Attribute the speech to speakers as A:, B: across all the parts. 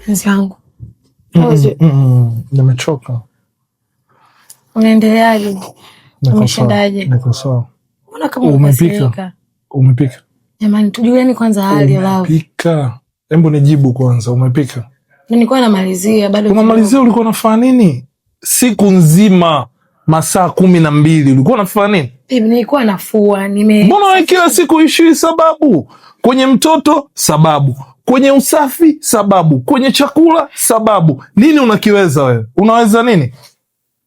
A: Mpenzi wangu.
B: Nimechoka.
A: Unaendeleaje? Umeshindaje?
B: Niko sawa.
A: Mbona kama
B: Umepika?
A: umekasirika?
B: Umepika?
A: Jamani, tujueni kwanza hali, love.
B: Umepika? Hebu nijibu kwanza, umepika?
A: Nilikuwa namalizia bado.
B: Unamalizia, ulikuwa unafanya nini? Siku nzima masaa 12 ulikuwa unafanya nini?
A: Babe, nilikuwa nafua, nime
B: Mbona wewe kila siku ishii sababu? Kwenye mtoto sababu, kwenye usafi sababu, kwenye chakula sababu. Nini unakiweza wewe? Unaweza nini?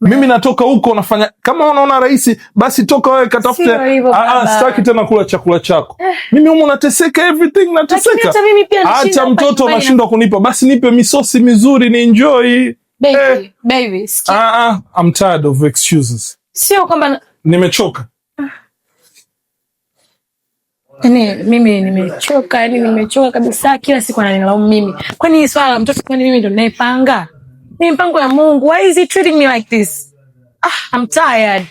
B: Mimi natoka huko nafanya kama unaona rahisi, basi toka wewe katafute.
A: Sio hivyo,
B: Ah, ah,
A: baba.
B: sitaki tena kula chakula chako. Mimi humu nateseka, everything
A: Lakini
B: nateseka.
A: hata mimi pia nashinda
B: Acha
A: hapa
B: mtoto
A: nyumbani.
B: Anashindwa kunipa, basi nipe misosi mizuri ni enjoy.
A: Baby,
B: Eh.
A: baby, sikia.
B: Ah, ah, I'm tired of excuses.
A: Sio kwamba
B: Nimechoka.
A: Yaani mimi nimechoka, yani nimechoka kabisa. Kila siku ananilaumu mimi. Kwani hii swala la mtoto, kwani mimi ndo ninayepanga? Ni mpango ya Mungu. Why is he treating me like this? Ah, I'm tired.